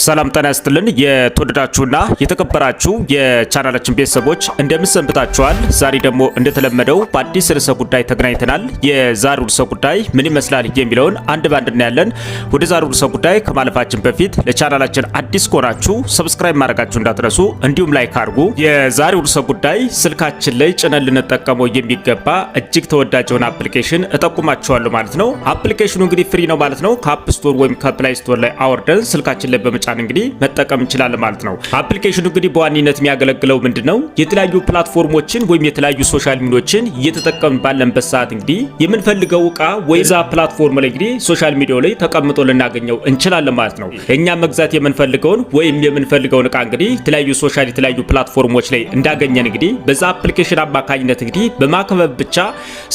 ሰላም ጤና ይስጥልን። የተወደዳችሁና የተከበራችሁ የቻናላችን ቤተሰቦች፣ እንደምን ሰንብታችኋል? ዛሬ ደግሞ እንደተለመደው በአዲስ ርዕሰ ጉዳይ ተገናኝተናል። የዛሬው ርዕሰ ጉዳይ ምን ይመስላል የሚለውን አንድ ባንድ እናያለን። ወደ ዛሬው ርዕሰ ጉዳይ ከማለፋችን በፊት ለቻናላችን አዲስ ከሆናችሁ subscribe ማድረጋችሁ እንዳትረሱ፣ እንዲሁም like አድርጉ። የዛሬው ርዕሰ ጉዳይ ስልካችን ላይ ጭነን ልንጠቀመው የሚገባ እጅግ ተወዳጅ የሆነ application እጠቁማችኋለሁ ማለት ነው። Application ኑ እንግዲህ free ነው ማለት ነው። ከ App Store ወይም ከ Play Store ላይ አወርደን ስልካችን ላይ በመጫን እንግዲህ መጠቀም እንችላለን ማለት ነው። Application ኑ እንግዲህ በዋነኝነት የሚያገለግለው ምንድነው? የተለያዩ platform ኦችን ወይም የተለያዩ social media ዎችን እየተጠቀምን ባለንበት ሰዓት እንግዲህ የምንፈልገው እቃ ወይ እዛ platform ላይ እንግዲህ social media ው ላይ ተቀምጦ ልናገኘው እንችላለን ማለት ነው። እኛ መግዛት የምንፈልገውን ወይም የምንፈልገውን እቃ እንግዲህ የተለያዩ social የተለያዩ platform ኦች ላይ እንዳገኘን እንግዲህ በዛ application አማካኝነት እንግዲህ በማክበብ ብቻ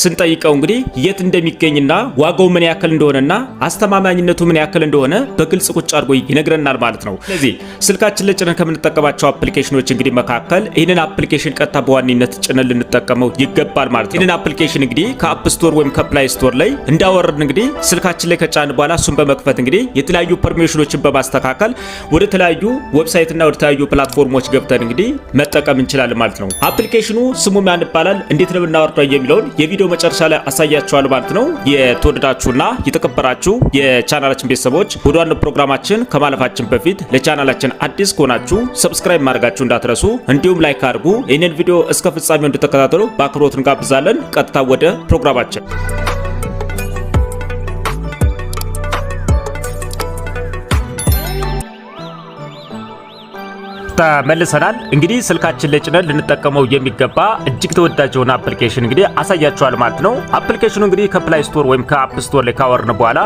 ስንጠይቀው እንግዲህ የት እንደሚገኝና ዋጋው ምን ያክል እንደሆነና አስተማማኝነቱ ምን ያክል እንደሆነ በግልጽ ቁጭ አድርጎ ይነግረናል ማለት ነው። ስለዚህ ስልካችን ላይ ጭነን ከምንጠቀማቸው application ኖች እንግዲህ መካከል ይህንን application ቀጥታ በዋነኝነት ጭነን ልንጠቀመው ይገባል ማለት ነው። ይህንን application እንግዲህ ከ App Store ወይም ከ Play Store ላይ እንዳወረድን እንግዲህ ስልካችን ላይ ከጫን በኋላ እሱን በመክፈት እንግዲህ የተለያዩ permission ኖችን በማስተካከል ወደ ተለያዩ website እና ወደ ተለያዩ platform ኦች ገብተን እንግዲህ መጠቀም እንችላለን ማለት ነው። Application ኑ ስሙ ማን ይባላል፣ እንዴት ነው የምናወርደው የሚለውን የቪዲዮ መጨረሻ ላይ አሳያችኋለሁ ማለት ነው። የተወደዳችሁና የተከበራችሁ የቻናላችን ቤተሰቦች፣ ወደ ዋናው ፕሮግራማችን ከማለፋችን በፊት ለቻናላችን አዲስ ከሆናችሁ subscribe ማድረጋችሁ እንዳትረሱ፣ እንዲሁም like አድርጉ። ይህንን ቪዲዮ እስከ ፍጻሜው እንድትከታተሉ በአክብሮት እንጋብዛለን። ቀጥታ ወደ ፕሮግራማችን ተመልሰናል። እንግዲህ ስልካችን ላይ ጭነን ልንጠቀመው የሚገባ እጅግ ተወዳጅ የሆነ application እንግዲህ አሳያችኋል ማለት ነው። Application ኑ እንግዲህ ከ Play Store ወይም ከ App Store ላይ ካወረድን በኋላ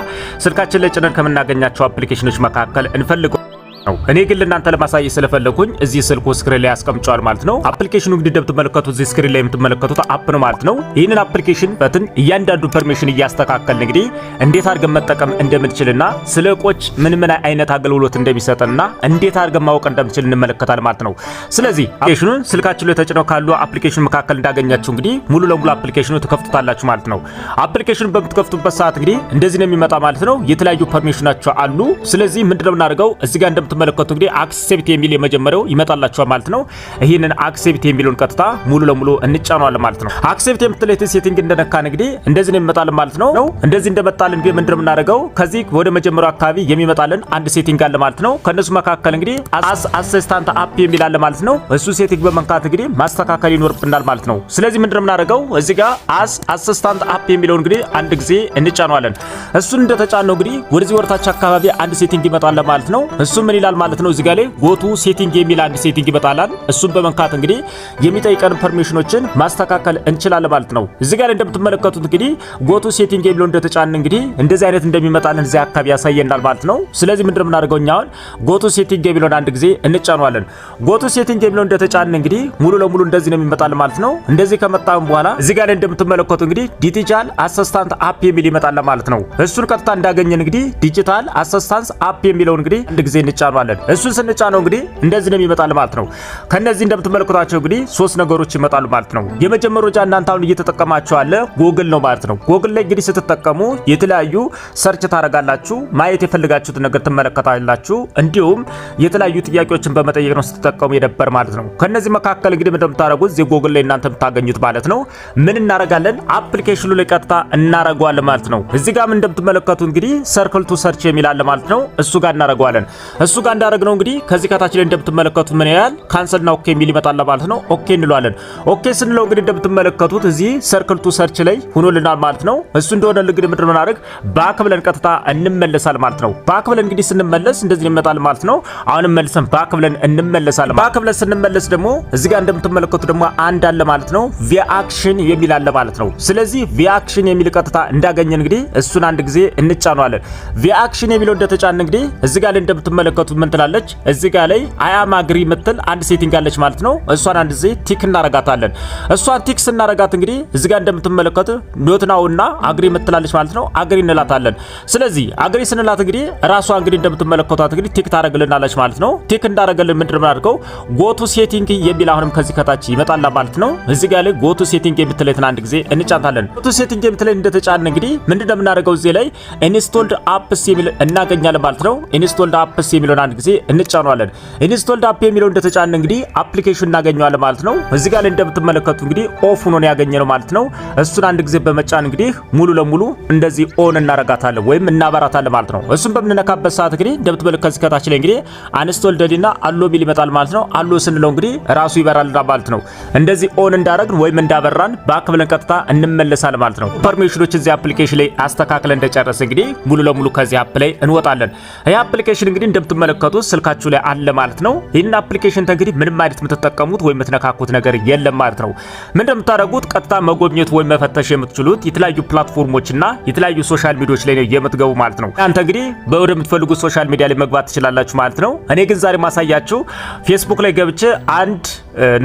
ስልካችን ላይ ጭነን ከምናገኛቸው application ኖች መካከል እንፈልገው ነው። እኔ ግን ለእናንተ ለማሳየት ስለፈለኩኝ እዚህ ስልኩ screen ላይ አስቀምጨዋል ማለት ነው። Application ኑ እንግዲህ እንደምትመለከቱት እዚህ screen ላይ የምትመለከቱት app ነው ማለት ነው። ይህንን application በትን እያንዳንዱ permission እያስተካከልን እንግዲህ እንዴት አድርገን መጠቀም እንደምንችልና ስለ እቆች ምን ምን አይነት አገልግሎት እንደሚሰጠንና እንዴት አድርገን ማወቅ እንደምንችል እንመለከታል ማለት ነው። ስለዚህ application ኑን ስልካችን ላይ ተጭነው ካሉ application መካከል እንዳገኛችሁ እንግዲህ ሙሉ ለሙሉ application ኑ ትከፍቱታላችሁ ማለት ነው። Application ኑን በምትከፍቱበት ሰዓት እንግዲህ እንደዚህ ነው የሚመጣ ማለት ነው። የተለያዩ permission ኖች አሉ። ስለዚህ ምንድነው የምናደርገው? እዚህ ጋር እንደምትመለከቱ እንግዲህ accept የሚል የመጀመሪያው ይመጣላችኋል ማለት ነው። ይህንን accept የሚለውን ቀጥታ ሙሉ ለሙሉ እንጫነዋለን ማለት ነው። Accept የምትለውን setting እንደነካን እንግዲህ እንደዚህ ነው የሚመጣልን ማለት ነው። እንደዚህ እንደመጣልን እንግዲህ ምንድነው የምናደርገው? ከዚህ ወደ መጀመሪያው አካባቢ የሚመጣልን አንድ setting አለ ማለት ነው። ከነሱ መካከል እንግዲህ as assistant app የሚል አለ ማለት ነው። እሱ setting በመንካት እንግዲህ ማስተካከል ይኖርብናል ማለት ነው። ስለዚህ ምንድነው የምናደርገው? እዚህ ጋር as assistant app የሚለውን እንግዲህ አንድ ጊዜ እንጫነዋለን። እሱን እንደተጫነው እንግዲህ ወደዚህ ወደታች አካባቢ አንድ setting ይመጣል ማለት ነው። እሱ ምን ይላል ማለት ነው? እዚህ ጋር ላይ go to setting የሚል አንድ setting ይመጣላል። እሱን በመንካት እንግዲህ የሚጠይቀን permission ኖችን ማስተካከል እንችላለን ማለት ነው። እዚህ ጋር እንደምትመለከቱት እንግዲህ go to setting የሚለው እንደተጫን እንግዲህ እንደዚህ አይነት እንደሚመጣልን እዚህ አካባቢ ያሳየናል ማለት ነው። ስለዚህ ምንድነው የምናደርገው? እኛ አሁን go to setting የሚለውን አንድ ጊዜ እንጫነዋለን። Go to setting የሚለው እንደተጫን እንግዲህ ሙሉ ለሙሉ እንደዚህ ነው የሚመጣል ማለት ነው። እንደዚህ ከመጣም በኋላ እዚህ ጋር እንደምትመለከቱ እንግዲህ digital assistant app የሚል ይመጣል ማለት ነው። እሱን ቀጥታ እንዳገኘን እንግዲህ digital assistance app የሚለውን እንግዲህ አንድ ጊዜ እንጫነዋለን። እሱን ስንጫነው እንግዲህ እንደዚህ ነው የሚመጣል ማለት ነው። ከነዚህ እንደምትመለከቷቸው እንግዲህ ሶስት ነገሮች ይመጣሉ ማለት ነው። የመጀመሪያው እናንተ አሁን እየተጠቀማችሁ ያለ ጎግል ነው ማለት ነው። ጎግል ላይ እንግዲህ ስትጠቀሙ የተለያዩ search ታደርጋላችሁ፣ ማየት የፈለጋችሁትን ነገር ትመለከታላችሁ፣ እንዲሁም የተለያዩ ጥያቄዎችን በመጠየቅ ነው ስትጠቀሙ የነበር ማለት ነው። ከነዚህ መካከል እንግዲህ ምንድነው የምታደርጉት? እዚህ ጎግል ላይ እናንተ የምታገኙት ማለት ነው። ምን እናደርጋለን? Application ኑ ላይ ቀጥታ እናደርገዋለን ማለት ነው። እዚህ ጋር እንደምትመለከቱ እንግዲህ circle to search የሚል አለ ማለት ነው። እሱ ጋር እናደርገዋለን። እሱ ጋር እንዳደረግነው እንግዲህ ከዚህ ከታች ላይ እንደምትመለከቱት ምን ይላል? Cancel ና okay የሚል ይመጣል ማለት ነው። Okay እንለዋለን። Okay ስንለው እንግዲህ እንደምትመለከቱት እዚህ circle to search ላይ ሆኖልናል ማለት ነው። እሱ እንደሆነ እንግዲህ ምንድነው የምናደርግ? Back ብለን ቀጥታ እንመለሳል ማለት ነው። Back ብለን እንግዲህ ስንመለስ እንደዚህ ይመጣል ማለት ነው። አሁንም መልሰን back ብለን እንመለሳለን። Back ብለን ስንመለስ ደግሞ እዚህ ጋር እንደምትመለከቱ ደግሞ አንድ አለ ማለት ነው። Via action የሚል አለ ማለት ነው። ስለዚህ via action የሚል ቀጥታ እንዳገኘን እንግዲህ እሱን አንድ ጊዜ እንጫነዋለን። Via action የሚለው እንደተጫን እንግዲህ እዚህ ጋር ላይ እንደምትመለከቱት ምን ትላለች? እዚህ ጋር ላይ I am agree ምትል አንድ setting አለች ማለት ነው። እሷን አንድ ጊዜ tick እናረጋታለን። እሷን tick ስናረጋት እንግዲህ እዚህ ጋር እንደምትመለከቱ not now እና agree ምትላለች ማለት ነው። Agree እንላታለን። ስለዚህ agree ስንላት እንግዲህ ራሷ እንግዲህ እንደምትመለከቷት እንግዲህ tick ታረግልናለች ማለት ነው። Tick እንዳረገልን ምንድነው የምናደርገው? Go to setting የሚል አሁንም ከዚህ ከታች ይመጣል ማለት ነው። እዚህ ጋር ላይ go to setting የምትለይትን አንድ ጊዜ እንጫንታለን። Go to setting የምትለይ እንደተጫን እንግዲህ ምንድነው የምናደርገው? እዚህ ላይ installed apps የሚል እናገኛለን ማለት ነው። Installed apps የሚለውን የሚለውን አንድ ጊዜ እንጫነዋለን። Installed app የሚለው እንደተጫነ እንግዲህ application እናገኘዋለን ማለት ነው። እዚህ ጋር እንደምትመለከቱ እንግዲህ off ሆኖ ነው ያገኘነው ማለት ነው። እሱን አንድ ጊዜ በመጫን እንግዲህ ሙሉ ለሙሉ እንደዚህ on እናረጋታለን ወይም እናበራታለን ማለት ነው። እሱን በምንነካበት ሰዓት እንግዲህ እንደምትመለከቱት ከታች ላይ እንግዲህ uninstalled እና allow ሚል ይመጣል ማለት ነው። Allow ስንለው እንግዲህ ራሱ ይበራልናል ማለት ነው። እንደዚህ on እንዳረግን ወይም እንዳበራን back ብለን ቀጥታ እንመለሳለን ማለት ነው። Permission ኦች እዚህ application ላይ አስተካክለን እንደጨረስን እንግዲህ ሙሉ ለሙሉ ከዚህ app ላይ እንወጣለን። ይህ application እንግዲህ እንደምትመለከቱት ስልካችሁ ላይ አለ ማለት ነው። ይህን application እንግዲህ ምንም አይነት የምትጠቀሙት ወይም የምትነካኩት ነገር የለም ማለት ነው። ምን እንደምታደርጉት ቀጥታ መጎብኘት ወይም መፈተሽ የምትችሉት የተለያዩ platform ኦችና የተለያዩ social media ዎች ላይ ነው የምትገቡ ማለት ነው። እናንተ እንግዲህ ወደምትፈልጉት social media ላይ መግባት ትችላላችሁ ማለት ነው። እኔ ግን ዛሬ ማሳያችሁ ፌስቡክ ላይ ገብቼ አንድ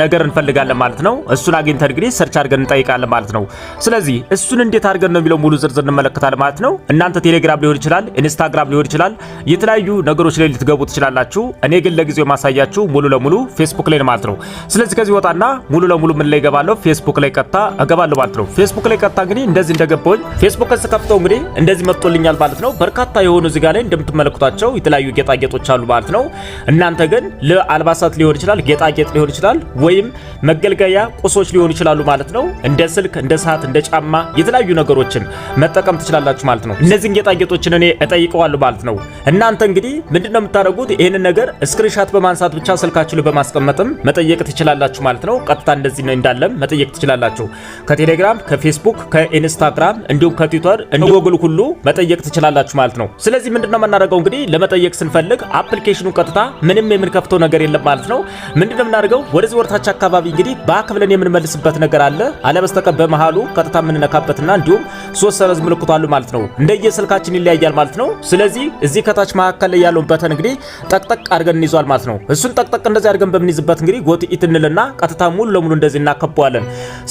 ነገር እንፈልጋለን ማለት ነው። እሱን አግኝተን እንግዲህ search አድርገን እንጠይቃለን ማለት ነው። ስለዚህ እሱን እንዴት አድርገን ነው የሚለው ሙሉ ዝርዝር እንመለከታለን ማለት ነው። እናንተ ቴሌግራም ሊሆን ይችላል፣ ኢንስታግራም ሊሆን ይችላል፣ የተለያዩ ነገሮች ላይ ልትገቡ ትችላላችሁ። እኔ ግን ለጊዜው ማሳያችሁ ሙሉ ለሙሉ ፌስቡክ ላይ ነው ማለት ነው። ስለዚህ ከዚህ ወጣና ሙሉ ለሙሉ ምን ላይ እገባለሁ? ፌስቡክ ላይ ቀጥታ እገባለሁ ማለት ነው። ፌስቡክ ላይ ቀጥታ እንግዲህ እንደዚህ እንደገባሁኝ ፌስቡክን ስከፍተው እንግዲህ እንደዚህ መጥቶልኛል ማለት ነው። በርካታ የሆኑ እዚህ ጋር ላይ እንደምትመለከቷቸው የተለያዩ ጌጣጌጦች አሉ ማለት ነው። እናንተ ግን ለአልባሳት ሊሆን ይችላል፣ ጌጣጌጥ ሊሆን ይችላል፣ ወይም መገልገያ ቁሶች ሊሆኑ ይችላሉ ማለት ነው። እንደ ስልክ፣ እንደ ሰዓት፣ እንደ ጫማ የተለያዩ ነገሮችን መጠቀም ትችላላችሁ ማለት ነው። እነዚህን ጌጣጌጦችን እኔ እጠይቀዋለሁ ማለት ነው። እናንተ እንግዲህ ምንድነው የምታደርጉት? ይህንን ነገር screenshot በማንሳት ብቻ ስልካችሁ ላይ በማስቀመጥም መጠየቅ ትችላላችሁ ማለት ነው። ቀጥታ እንደዚህ ነው እንዳለም መጠየቅ ትችላላችሁ። ከቴሌግራም፣ ከፌስቡክ፣ ከኢንስታግራም እንዲሁም ከትዊተር እንዲሁም ጎግል ሁሉ መጠየቅ ትችላላችሁ ማለት ነው። ስለዚህ ምንድነው የምናደርገው እንግዲህ ለመጠየቅ ስንፈልግ application ኑ ቀጥታ ምንም የምንከፍተው ነገር የለም ማለት ነው። ምንድነው የምናደርገው? ወደዚህ ወደታች አካባቢ እንግዲህ back ብለን የምንመልስበት ነገር አለ። አለበስተቀር በመሃሉ ቀጥታ የምንነካበትና እንዲሁም ሶስት ሰረዝ ምልክቱ አሉ ማለት ነው። እንደየስልካችን ይለያያል ማለት ነው። ስለዚህ እዚህ ከታች መካከል ላይ ያለውን button እንግዲህ ጠቅጠቅ አድርገን እንይዟል ማለት ነው። እሱን ጠቅጠቅ እንደዚህ አድርገን በምንይዝበት እንግዲህ got it እንልና ቀጥታ ሙሉ ለሙሉ እንደዚህ እናከበዋለን።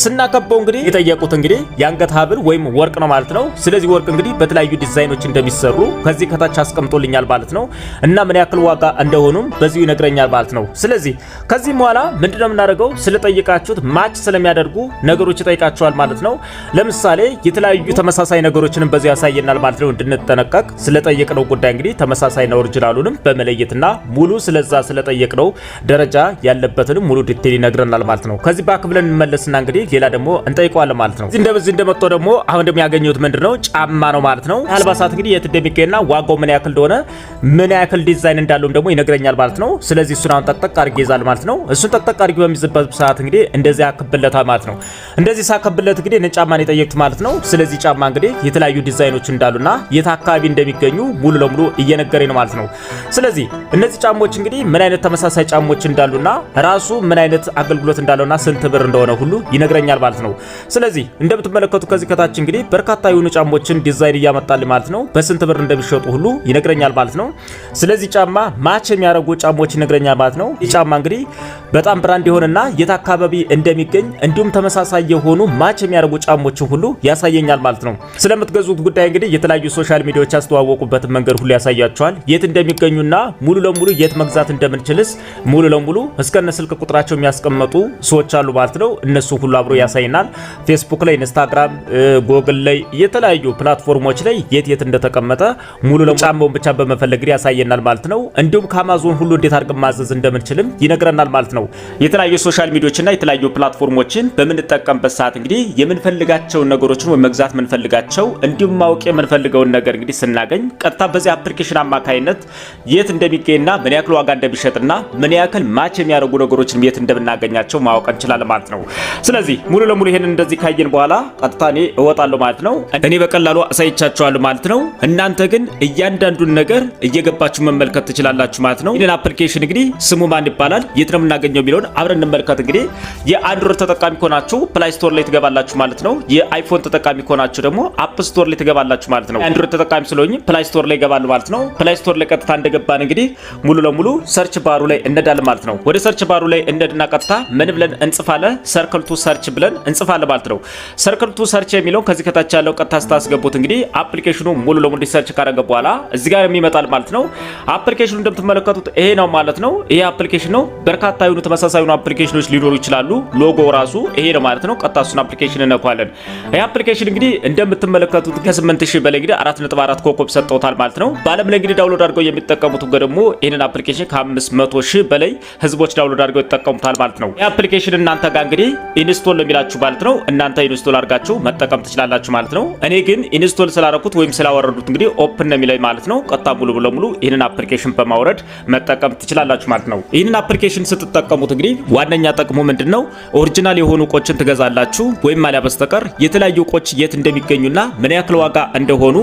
ስናከበው እንግዲህ የጠየቁት እንግዲህ የአንገት ሀብል ወይም ወርቅ ነው ማለት ነው። ስለዚህ ወርቅ እንግዲህ በተለያዩ ዲዛይኖች እንደሚሰሩ ከዚህ ከታች አስቀምጦልኛል ማለት ነው እና ምን ያክል ዋጋ እንደሆኑም በዚሁ ይነግረኛል ማለት ነው። ስለዚህ ከዚህም በኋላ ምንድነው የምናደርገው? ስለጠየቃችሁት match ስለሚያደርጉ ነገሮች ይጠይቃችኋል ማለት ነው። ለምሳሌ የተለያዩ ተመሳሳይ ነገሮችንም በዚሁ ያሳየናል ማለት ነው። እንድንጠነቀቅ ስለጠየቅነው ጉዳይ እንግዲህ ተመሳሳይና original ኡንም በመለየትና ሙሉ ስለዛ ስለጠየቅነው ደረጃ ያለበትንም ሙሉ detail ይነግረናል ማለት ነው። ከዚህ back ብለን እንመለስና እንግዲህ ሌላ ደግሞ እንጠይቀዋለን ማለት ነው። እንደዚህ እንደመጣው ደግሞ አሁን ደግሞ ያገኘሁት ምንድነው ጫማ ነው ማለት ነው። አልባሳት እንግዲህ የት እንደሚገኝና ዋጋው ምን ያክል እንደሆነ ምን ያክል ዲዛይን እንዳለውም ደግሞ ይነግረኛል ማለት ነው። ስለዚህ እሱን አሁን ጠቅጠቅ አድርጌ ይዛል ማለት ነው። እሱን ጠቅጠቅ አድርጌ በሚይዝበት ሰዓት እንግዲህ እንደዚህ ያከብለታል ማለት ነው። እንደዚህ ሳከብለት እንግዲህ እነ ጫማን የጠየቅኩት ማለት ነው። ስለዚህ ጫማ እንግዲህ የተለያዩ ዲዛይኖች እንዳሉና የት አካባቢ እንደሚገኙ ሙሉ ለሙሉ እየነገረኝ ነው ማለት ነው። ስለዚህ እነዚህ ጫማዎች እንግዲህ ምን አይነት ተመሳሳይ ጫማዎች እንዳሉና ራሱ ምን አይነት አገልግሎት እንዳለውና ስንት ብር እንደሆነ ሁሉ ይነግረኛል ማለት ነው። ስለዚህ እንደምትመለከቱ ከዚህ ከታች እንግዲህ በርካታ የሆኑ ጫማዎችን ዲዛይን እያመጣልኝ ማለት ነው። በስንት ብር እንደሚሸጡ ሁሉ ይነግረኛል ማለት ነው። ስለዚህ ጫማ match የሚያደርጉ ጫማዎች ይነግረኛል ማለት ነው። ይህ ጫማ እንግዲህ በጣም brand የሆነና የት አካባቢ እንደሚገኝ እንዲሁም ተመሳሳይ የሆኑ match የሚያደርጉ ጫማዎችን ሁሉ ያሳየኛል ማለት ነው። ስለምትገዙት ጉዳይ እንግዲህ የተለያዩ social media ዎች ያስተዋወቁበትን መንገድ ሁሉ ያሳያቸዋል። የት እንደሚገኙና ሙሉ ለሙሉ የት መግዛት እንደምንችልስ ሙሉ ለሙሉ እስከነ ስልክ ቁጥራቸው የሚያስቀምጡ ሰዎች አሉ ማለት ነው። እነሱ ሁሉ አብሮ ያሳይናል። ፌስቡክ ላይ፣ ኢንስታግራም፣ ጎግል ላይ የተለያዩ platform ኦች ላይ የት የት እንደተቀመጠ ሙሉ ለሙሉ ጫማውን ብቻ በመፈለግ ያሳየናል ማለት ነው። እንዲሁም ከአማዞን ሁሉ እንዴት አድርገን ማዘዝ እንደምንችልም ይነግረናል ማለት ነው። የተለያዩ social media ዎችና የተለያዩ platform ኦችን በምንጠቀምበት ሰዓት እንግዲህ የምንፈልጋቸውን ነገሮችን ወይ መግዛት የምንፈልጋቸው እንዲሁም ማወቅ የምንፈልገውን ነገር እንግዲህ ስናገኝ ቀጥታ በዚህ application አማካይነት የት እንደሚገኝና ምን ያክል ዋጋ እንደሚሸጥና ምን ያክል match የሚያደርጉ ነገሮችን የት እንደምናገኛቸው ማወቅ እንችላለን ማለት ነው። ስለዚህ ሙሉ ለሙሉ ይሄንን እንደዚህ ካየን በኋላ ቀጥታ እኔ እወጣለሁ ማለት ነው። እኔ በቀላሉ አሳይቻችኋለሁ ማለት ነው። እናንተ ግን እያንዳንዱን ነገር እየገባችሁ መመልከት ትችላላችሁ ማለት ነው። ይህንን application እንግዲህ ስሙ ማን ይባላል፣ የት ነው የምናገኘው የሚለውን አብረን እንመልከት። እንግዲህ የአንድሮይድ ተጠቃሚ ከሆናችሁ Play Store ላይ ትገባላችሁ ማለት ነው። የአይፎን ተጠቃሚ ከሆናችሁ ደግሞ App Store ላይ ትገባላችሁ ማለት ነው። የአንድሮይድ ተጠቃሚ ስለሆንኩኝ Play Store ላይ እገባለሁ ማለት ነው። Play Store ላይ ቀጥታ እንደገባን እንግዲህ ሙሉ ለሙሉ search bar ኡ ላይ እንሄዳለን ማለት ነው። ወደ search bar ኡ ላይ እንሄድና ቀጥታ ምን ብለን እንጽፋለን? Circle to search ብለን እንጽፋለን ማለት ነው። Circle to search የሚለውን ከዚህ ከታች ያለው ቀጥታ ስታስገቡት እንግዲህ application ኑ ሙሉ ለሙሉ search ካደረገ በኋላ እዚህ ጋር የሚመጣል ማለት ነው። Application ኑ እንደምትመለከቱት ይሄ ነው ማለት ነው። ይሄ application ነው። በርካታ የሆኑ ተመሳሳይ የሆኑ application ኖች ሊኖሩ ይችላሉ። ሎጎ ራሱ ይሄ ነው ማለት ነው። ቀጥታ እሱን application እነኳለን። ይሄ application እንግዲህ እንደምትመለከቱት ከ8000 በላይ እንግዲህ 4.4 ኮከብ ሰጠውታል ማለት ነው። በዓለም ላይ እንግዲህ download አድርገው የሚጠቀሙት ደግሞ ይህንን application ከ500,000 በላይ ህዝቦች download አድርገው ይጠቀሙታል ማለት ነው። ይህ application እናንተ ጋር እንግዲህ install ነው የሚላችሁ ማለት ነው። እናንተ install አድርጋችሁ መጠቀም ትችላላችሁ ማለት ነው። እኔ ግን install ስላደረኩት ወይም ስላወረዱት እንግዲህ open ነው የሚለኝ ማለት ነው። ቀጥታ ሙሉ ለሙሉ ይህንን application በማውረድ መጠቀም ትችላላችሁ ማለት ነው። ይህንን application ስትጠቀሙት እንግዲህ ዋነኛ ጥቅሙ ምንድነው? Original የሆኑ እቆችን ትገዛላችሁ ወይም አሊያ በስተቀር የተለያዩ እቆች የት እንደሚገኙና ምን ያክል ዋጋ እንደሆኑ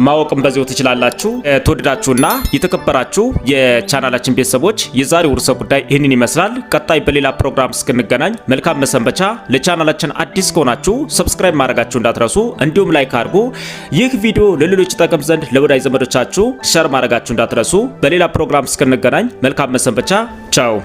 ማወቅም በዚሁ ትችላላችሁ። ተወደዳችሁና የተከበራችሁ የቻናላችን ቤተሰቦች የዛሬው ርዕሰ ጉዳይ ይህንን ይመስላል። ቀጣይ በሌላ ፕሮግራም እስክንገናኝ መልካም መሰንበቻ። ለቻናላችን አዲስ ከሆናችሁ subscribe ማድረጋችሁ እንዳትረሱ፣ እንዲሁም like አድርጉ። ይህ ቪዲዮ ለሌሎች ይጠቅም ዘንድ ለወዳጅ ዘመዶቻችሁ share ማድረጋችሁ እንዳትረሱ። በሌላ ፕሮግራም እስክንገናኝ መልካም መሰንበቻ። ቻው።